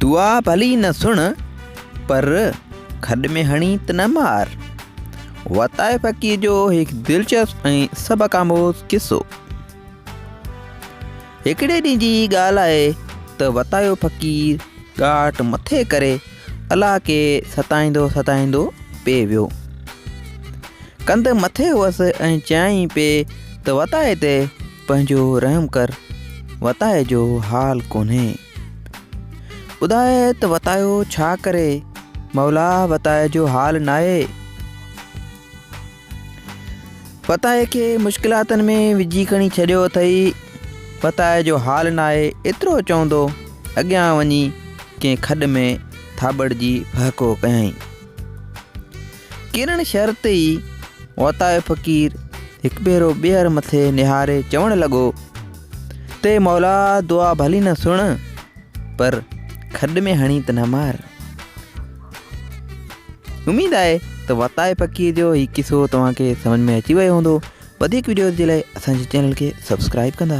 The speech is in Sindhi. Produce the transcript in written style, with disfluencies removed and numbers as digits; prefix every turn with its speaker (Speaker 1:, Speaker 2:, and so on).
Speaker 1: دعا ڀلي نه سڻ، پر کڏ ۾ هڻي ته نه مار. وتائي فقير جو هڪ دلچسپ ۽ سبق آموز قصو. هڪڙي ڏينهن جي ڳالهه آهي ته وتايو فقير ڳاٽ مٿي ڪري الله کي ستائيندو ستائيندو پئي ويو. ڪنڌ مٿي هئس ۽ چيائين پئي ته وتائي تي پنهنجو رحم ڪر، وتائي جو حال ڪونهي. ٻڌاء ته وتايو ڇا ڪري، مولا وتائي جو حال ناهي. وتائي کي مشڪلاتن ۾ وجهي کڻي ڇڏيو اٿئي، وتائي جو حال ناهي. ايترو چوندو اڳيان وڃي ڪنهن کڏ ۾ ٿاٻڙجي ڦهڪو ڪيائين. ڪرڻ شرط ئي وتايو فقير هڪ ڀيرو ٻيهر مٿي نهاري چوڻ لڳو تي مولا دعا ڀلي نه سڻ پر کڏ ۾ هڻي ته نه مار. اميد آهي ته وتائي فقير جو هي قصو توهان کي سمجھ ۾ اچي ويو هوندو. وڌيڪ وڊيوز جي لاء اسان جي چينل کي سبسڪرائب ڪندا.